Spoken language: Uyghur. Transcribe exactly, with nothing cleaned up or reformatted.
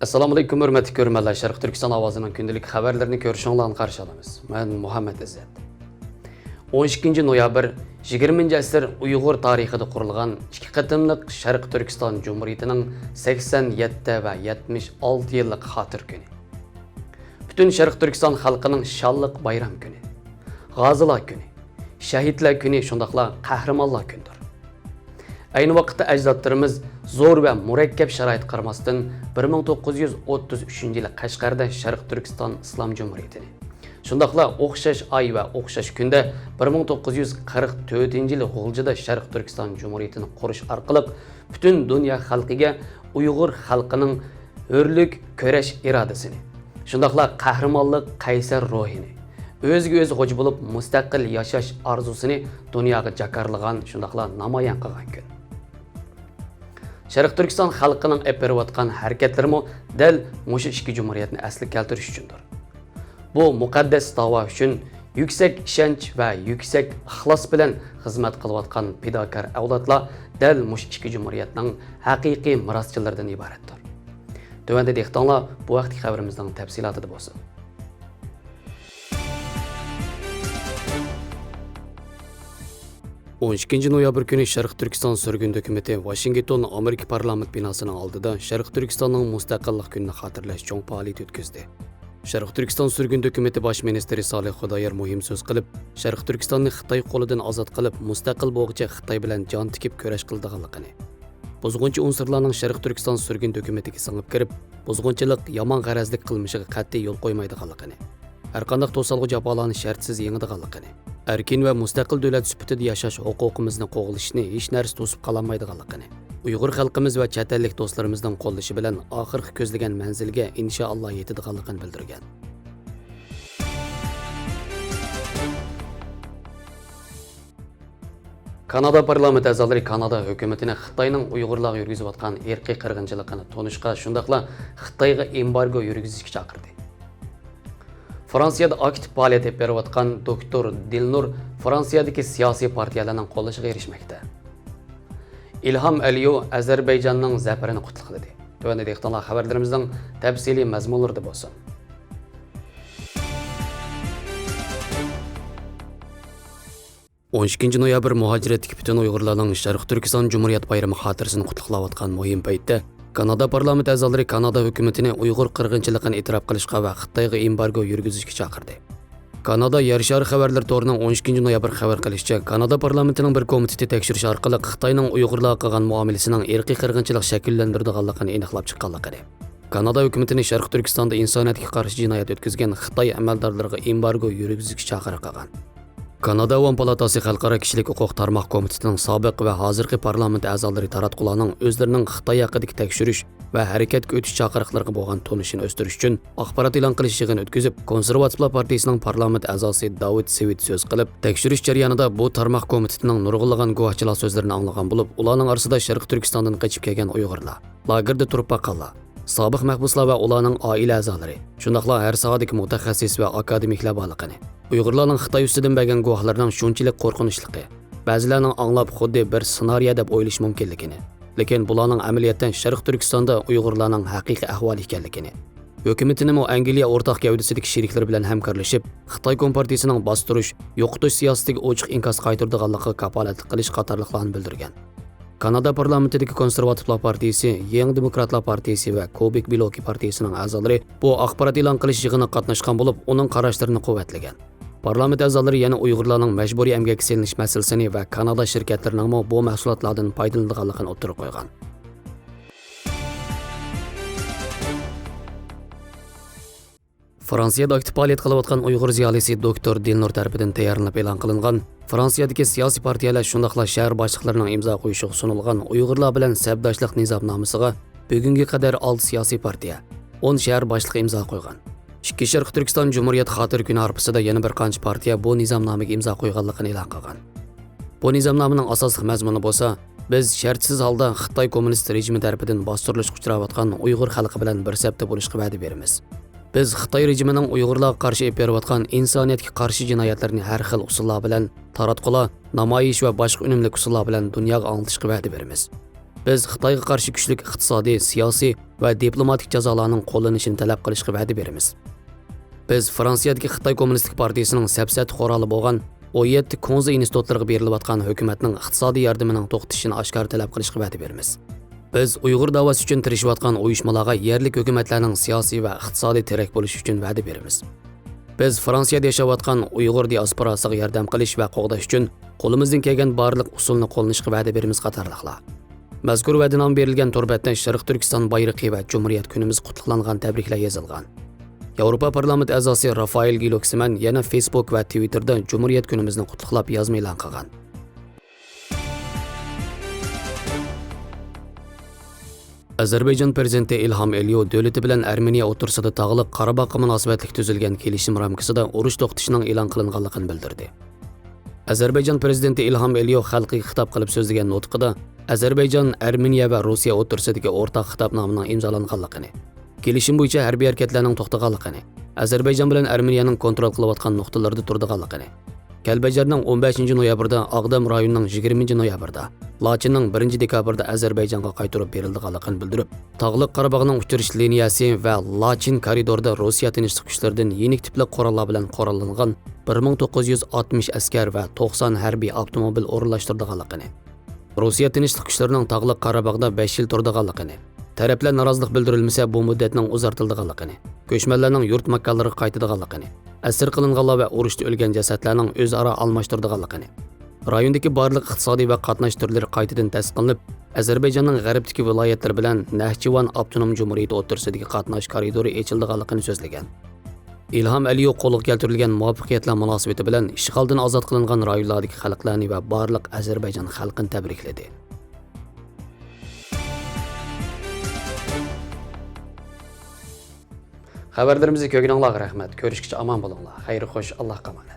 ئەسسالامۇئەلەيكۇم، ھۆرمەتلىك كۆرۈرمەنلەر. شەرقىي تۈركىستان ئاۋازىنىڭ كۈندىلىك خەۋەرلىرىنى كۆرۈشۈڭلارنى قارشى ئالىمىز. مەن مۇھەممەت ئىززەت. ئون ئىككىنچى نويابىر، يىگىرمىنچى ئەسىر ئۇيغۇر تارىخىدا قۇرۇلغان ئىككى قېتىملىق شەرقىي تۈركىستان جۇمھۇرىيىتىنىڭ سەكسەن يەتتە ۋە يەتمىش ئالتە يىللىق خاتىرە كۈنى. پۈتۈن شەرقىي تۈركىستان خەلقىنىڭ شانلىق بايرام كۈنى، غازىلار كۈنى، شەھىدلەر كۈنى، شۇنداقلا قەھرىمانلار كۈنىدۇر. ئەينى ۋاقىتتا ئەجدادلىرىمىز زور ۋە مۇرەككەپ شارائىتقا قارىماستىن، بىر مىڭ توققۇز يۈز ئوتتۇز ئۈچىنچى يىلى قەشقەردە شەرقىي تۈركىستان ئىسلام جۇمھۇرىيىتىنى، شۇنداقلا ئوخشاش ئاي ۋە ئوخشاش كۈندە، بىر مىڭ توققۇز يۈز قىرىق تۆتىنچى يىلى غۇلجىدا شەرقىي تۈركىستان جۇمھۇرىيىتىنى قۇرۇش ئارقىلىق پۈتۈن دۇنيا خەلقىگە ئۇيغۇر خەلقىنىڭ ھۆرلۈك كۈرەش ئىرادىسىنى، شۇنداقلا قەھرىمانلىق قەيسەر روھىنى، ئۆزىگە ئۆزى خوجا بولۇپ مۇستەقىل ياشاش ئارزۇسىنى دۇنياغا جاكارلىغان، شۇنداقلا نامايان قىلغان كۈن. شەرقىي تۈركىستان خەلقىنىڭ ئېلىپ بېرىۋاتقان ھەرىكەتلىرىمۇ دەل مۇشۇ ئىككى جۇمھۇرىيەتنى ئەسلىگە كەلتۈرۈش ئۈچۈندۇر. بۇ مۇقەددەس داۋا ئۈچۈن يۈكسەك ئىشەنچ ۋە يۈكسەك ئىخلاس بىلەن خىزمەت قىلىۋاتقان پىداكار ئەۋلادلار دەل مۇشۇ ئىككى جۇمھۇرىيەتنىڭ ھەقىقىي مىراسچىلىرىدىن ئىبارەتتۇر. تۆۋەندە دىققىتىڭلار بۇ ھەقتىكى خەۋىرىمىزنىڭ تەپسىلاتىدا بولسۇن. ئون ئىككىنچى نويابىر كۈنى شەرقىي تۈركىستان سۈرگۈن ھۆكۈمىتى ۋاشىنگتون ئامېرىكا پارلامېنت بىناسىنىڭ ئالدىدا شەرقىي تۈركىستاننىڭ مۇستەقىللىق كۈنىنى خاتىرىلەش چوڭ پائالىيىتى ئۆتكۈزدى. شەرقىي تۈركىستان سۈرگۈن ھۆكۈمىتى باش مىنىستىرى سالىھ خۇدايار مۇھىم سۆز قىلىپ، شەرقىي تۈركىستاننى خىتاي قولىدىن ئازاد قىلىپ، مۇستەقىل بولغۇچە خىتاي بىلەن جان تىكىپ كۈرەش قىلىدىغانلىقىنى، بۇزغۇنچى ئۇنسۇرلارنىڭ شەرقىي تۈركىستان سۈرگۈن ھۆكۈمىتىگە سىڭىپ كىرىپ، بۇزغۇنچىلىق، يامان غەرەزلىك قىلمىشىغا قەتئىي يول قويمايدىغانلىقىنى، ھەرقانداق توسالغۇ جاپالارنى شەرتسىز يېڭىدىغانلىقىنى، ئەركىن ۋە مۇستەقىل دۆلەت سۈپىتىدە ياشاش ھوقۇقىمىزنى قوغلىشىشنى ھېچ نەرسە توسۇپ قالالمايدىغانلىقىنى، ئۇيغۇر خەلقىمىز ۋە چەت ئەللىك دوستلىرىمىزنىڭ قوللىشى بىلەن ئاخىرقى كۆزلىگەن مەنزىلگە ئىنشائاللا يېتىدىغانلىقىنى بىلدۈرگەن. كانادا پارلامېنت ئەزالىرى كانادا ھۆكۈمىتىنى خىتاينىڭ ئۇيغۇرلارغا يۈرگۈزۈۋاتقان ئىرقىي قىرغىنچىلىقىنى تونۇشقا، شۇنداقلا خىتايغا ئېمبارگو يۈرگۈزۈشكە چاقىردى. فرانسىيەدە ئاكتىپ پائالىيەت ئېلىپ بېرىۋاتقان دوكتور دىلنۇر فرانسىيەدىكى سىياسىي پارتىيەلەرنىڭ قوللىشىغا ئېرىشمەكتە. ئىلھام ئەلىيېۋ ئەزەربەيجاننىڭ زەپىرىنى قۇتلۇقلىدى. تۆۋەندە دىققىتىڭلار خەۋەرلىرىمىزنىڭ تەپسىلىي مەزمۇنلىرىدا بولسۇن. ئون ئىككىنچى نويابىر مۇھاجىرەتتىكى پۈتۈن ئۇيغۇرلارنىڭ شەرقىي تۈركىستان جۇمھۇرىيەت بايرىمى خاتىرىسىنى قۇتلۇقلاۋاتقان مۇھىم پەيتتە، كانادا پارلامېنت ئەزالىرى كانادا ھۆكۈمىتىنى ئۇيغۇر قىرغىنچىلىقىنى ئېتىراپ قىلىشقا ۋە خىتايغا ئېمبارگو يۈرگۈزۈشكە چاقىردى. كانادا يەر شارى خەۋەرلىرى تورىنىڭ ئون ئىككىنچى نويابىر خەۋەر قىلىشىچە، كانادا پارلامېنتىنىڭ بىر كومىتېتى تەكشۈرۈش ئارقىلىق خىتاينىڭ ئۇيغۇرلارغا قىلغان مۇئامىلىسىنىڭ ئىرقىي قىرغىنچىلىق شەكىللەندۈرىدىغانلىقىنى ئېنىقلاپ چىققانلىقىنى، كانادا ھۆكۈمىتىنى شەرقىي تۈركىستاندا ئىنسانىيەتكە قارشى جىنايەت ئۆتكۈزگەن خىتاي ئەمەلدارلىرىغا ئېمبارگو يۈرگۈزۈشكە چاقىرىق قىلغان. كانادا ئاۋام پالاتاسى خەلقئارا كىشىلىك ھوقۇق تارماق كومىتېتىنىڭ سابىق ۋە ھازىرقى پارلامېنت ئەزالىرى تاراتقۇلارنىڭ ئۆزلىرىنىڭ خىتاي ھەققىدىكى تەكشۈرۈش ۋە ھەرىكەتكە ئۆتۈش چاقىرىقلىرىغا بولغان تونۇشىنى ئۆستۈرۈش ئۈچۈن ئاخبارات ئېلان قىلىش يىغىنى ئۆتكۈزۈپ، كونسېرۋاتىپلار پارتىيىسىنىڭ پارلامېنت ئەزاسى داۋىد سېۋىت سۆز قىلىپ، تەكشۈرۈش جەريانىدا بۇ تارماق كومىتېتىنىڭ نۇرغۇنلىغان گۇۋاھچىلار سۆزلىرىنى ئاڭلىغان بولۇپ، ئۇلارنىڭ ئارىسىدا شەرقىي تۈركىستاندىن قېچىپ كەلگەن ئۇيغۇرلار، لاگېردا تۇرۇپ باققانلار، سابىق مەھبۇسلار ۋە ئۇلارنىڭ ئائىلە ئەزالىرى، شۇنداقلا ھەر ساھەدىكى مۇتەخەسسىس ۋە ئاكادېمىكلار بارلىقىنى، ئۇيغۇرلارنىڭ خىتاي ئۈستىدىن بەرگەن گۇۋاھلىرىنىڭ شۇنچىلىك قورقۇنچلۇقى، بەزىلەرنىڭ ئاڭلاپ خۇددى بىر سېنارىيە دەپ ئويلىشى مۇمكىنلىكىنى، لېكىن بۇلارنىڭ ئەمەلىيەتتە شەرقىي تۈركىستاندا ئۇيغۇرلارنىڭ ھەقىقىي ئەھۋالى ئىكەنلىكىنى، ھۆكۈمىتىنىمۇ ئەنگلىيە ئورتاق گەۋدىسىدىكى شېرىكلىرى بىلەن ھەمكارلىشىپ، خىتاي كومپارتىيىسىنىڭ باستۇرۇش، يوقىتىش سىياسىتىگە ئوچۇق ئىنكاس قايتۇرىدىغانلىقىغا كاپالەتلىك قىلىش قاتارلىقلارنى بىلدۈرگەن. كانادا پارلامېنتىدىكى كونسېرۋاتىپلار پارتىيىسى، يېڭى دېموكراتلار پارتىيىسى ۋە كوبېك بلوكى پارتىيىسىنىڭ ئەزالىرى بۇ ئاخبارات ئېلان قىلىش يىغىنىغا قاتناشقان بولۇپ، ئۇنىڭ قاراشلىرىنى قۇۋۋەتلىگەن. پارلامېنت ئەزالىرى يەنە ئۇيغۇرلارنىڭ مەجبۇرىي ئەمگەككە سېلىنىش مەسىلىسىنى ۋە كانادا شىركەتلىرىنىڭمۇ بۇ مەھسۇلاتلاردىن پايدىلىنىدىغانلىقىنى ئوتتۇرىغا قويغان. فرانسىيەدە ئاكتىپ پائالىيەت قىلىۋاتقان ئۇيغۇر زىيالىيسى دوكتور دىلنۇر تەرىپىدىن تەييارلىنىپ ئېلان قىلىنغان، فرانسىيەدىكى سىياسىي پارتىيەلەر شۇنداقلا شەھەر باشلىقلىرىنىڭ ئىمزا قويۇشىغا سۇنۇلغان ئۇيغۇرلار بىلەن سەپداشلىق نىزامنامىسىغا بۈگۈنگە قەدەر ئالتە سىياسىي پارتىيە، ئون شەھەر باشلىقى ئىمزا قويغان. ئىككى شەرقىي تۈركىستان جۇمھۇرىيەت خاتىرە كۈنى ھارپىسىدا يەنە بىر قانچە پارتىيە بۇ نىزامنامىگە ئىمزا قويغانلىقىنى ئېلان قىلغان. بۇ نىزامنامىنىڭ ئاساسلىق مەزمۇنى بولسا، بىز شەرتسىز ھالدا خىتاي كوممۇنىست رېجىمى تەرىپىدىن باستۇرۇلۇشقا ئۇچراۋاتقان ئۇيغۇر خەلقى بىلەن بىر سەپتە بولۇشقا ۋەدە بېرىمىز. بىز خىتاي رېجىمىنىڭ ئۇيغۇرلارغا قارشى ئېلىپ بېرىۋاتقان ئىنسانىيەتكە قارشى جىنايەتلىرىنى ھەر خىل ئۇسۇللار بىلەن، تاراتقۇلار، نامايىش ۋە باشقا ئۈنۈملۈك ئۇسۇللار بىلەن دۇنياغا ئاڭلىتىشقا ۋەدە بېرىمىز. بىز خىتايغا قارشى كۈچلۈك ئىقتىسادىي، سىياسىي ۋە دىپلوماتىك جازالارنىڭ قوللىنىشىنى تەلەپ قىلىشقا ۋەدە بېرىمىز. بىز فرانسىيەدىكى خىتاي كوممۇنىستىك پارتىيىسىنىڭ سەپسەتە قورالى بولغان ئون يەتتە كۇڭزى ئىنستىتۇتلىرىغا بېرىلىۋاتقان ھۆكۈمەتنىڭ ئىقتىسادىي ياردىمىنىڭ توختىتىشىنى ئاشكارا تەلەپ قىلىشقا ۋەدە بېرىمىز. بىز ئۇيغۇر داۋاسى ئۈچۈن تىرىشىۋاتقان ئۇيۇشمىلارغا يەرلىك ھۆكۈمەتلەرنىڭ سىياسىي ۋە ئىقتىسادىي تىرەك بولۇش ئۈچۈن ۋەدە بېرىمىز. بىز فرانسىيەدە ياشاۋاتقان ئۇيغۇر دىئاسپوراسىغا ياردەم قىلىش ۋە قوغداش ئۈچۈن قولىمىزدىن كەلگەن بارلىق ئۇسۇلنى قوللىنىشقا ۋەدە بېرىمىز قاتارلىقلار. مەزكۇر ۋەدىنامە بېرىلگەن تور بەتتە شەرقىي تۈركىستان بايرىقى ۋە جۇمھۇرىيەت كۈنىمىز قۇتلۇقلانغان تەبرىكلەر يېزىلغان. ياۋروپا پارلامېنت ئەزاسى رافائېل گىلوكسىمەن يەنە فېيسبۇك ۋە تىۋىتتېردا جۇمھۇرىيەت كۈنىمىزنى قۇتلۇقلاپ يازما ئېلان قىلغان. ئەزەربەيجان پىرېزىدېنتى ئىلھام ئەلىيېۋ دۆلىتى بىلەن ئەرمېنىيە ئوتتۇرىسىدا تاغلىق قاراباغقا مۇناسىۋەتلىك تۈزۈلگەن كېلىشىم رامكىسىدا ئۇرۇش توختىتىشنىڭ ئېلان قىلىنغانلىقىنى بىلدۈردى. ئەزەربەيجان پىرېزىدېنتى ئىلھام ئەلىيېۋ خەلقىگە خىتاب قىلىپ سۆزلىگەن نۇتقىدا، ئەزەربەيجان، ئەرمېنىيە ۋە روسىيە ئوتتۇرىسىدىكى ئورتاق خىتابنامىنىڭ ئىمزالانغانلىقىنى، كېلىشىم بويىچە ھەربىي ھەرىكەتلەرنىڭ توختىغانلىقىنى، ئەزەربەيجان بىلەن ئەرمېنىيەنىڭ كونترول قىلىۋاتقان نۇقتىلىرىدا تۇرىدىغانلىقىنى، كەلبەجەرنىڭ ئون بەشىنچى نويابىردا، ئاغدام رايونىنىڭ يىگىرمىنچى نويابىردا، لاچىننىڭ بىرىنچى دېكابىردا ئەزەربەيجانغا قايتۇرۇپ بېرىلىدىغانلىقىنى بىلدۈرۈپ، تاغلىق قاراباغنىڭ ئۇچۇرۇش لىنىيەسى ۋە لاچىن كارىدورىدا روسىيە تىنچلىق كۈچلىرىدىن يېنىك تىپلىق قوراللار بىلەن قوراللانغان بىر مىڭ توققۇز يۈز ئاتمىش ئەسكەر ۋە توقسان ھەربىي ئاپتوموبىل ئورۇنلاشتۇرىدىغانلىقىنى، روسىيە تىنچلىق كۈچلىرىنىڭ تاغلىق قاراباغدا بەش يىل تۇرىدىغانلىقىنى، تەرەپلەر نارازىلىق بىلدۈرۈلمىسە، بۇ مۇددەتنىڭ ئۇزارتىلىدىغانلىقىنى، كۆچمەنلەرنىڭ يۇرت ماكانلىرىغا قايتىدىغانلىقىنى، ئەسىر قىلىنغانلار ۋە ئۇرۇشتا ئۆلگەن جەسەتلەرنىڭ ئۆزئارا ئالماشتۇرىدىغانلىقىنى، رايوندىكى بارلىق ئىقتىسادىي ۋە قاتناش تۈرلىرى قايتىدىن تەسىس قىلىنىپ، ئەزەربەيجاننىڭ غەربتىكى ۋىلايەتلىرى بىلەن نەھچىۋان ئاپتونوم جۇمھۇرىيىتى ئوتتۇرىسىدىكى قاتناش كارىدورى ئېچىلىدىغانلىقىنى سۆزلىگەن. ئىلھام ئەلىيېۋ قولغا كەلتۈرۈلگەن مۇۋەپپەقىيەتلەر مۇناسىۋىتى بىلەن ئىشغالدىن ئازاد قىلىنغان رايونلاردىكى خەلقلەرنى ۋە بارلىق ئەزەربەيجان خەلقىنى تەبرىكلىدى. خەۋەرلىرىمىزنى كۆرگىنىڭلارغا رەھمەت. كۆرۈشكىچە ئامان بولۇڭلار. خەير خوش، ئاللاھقا ئامانەت.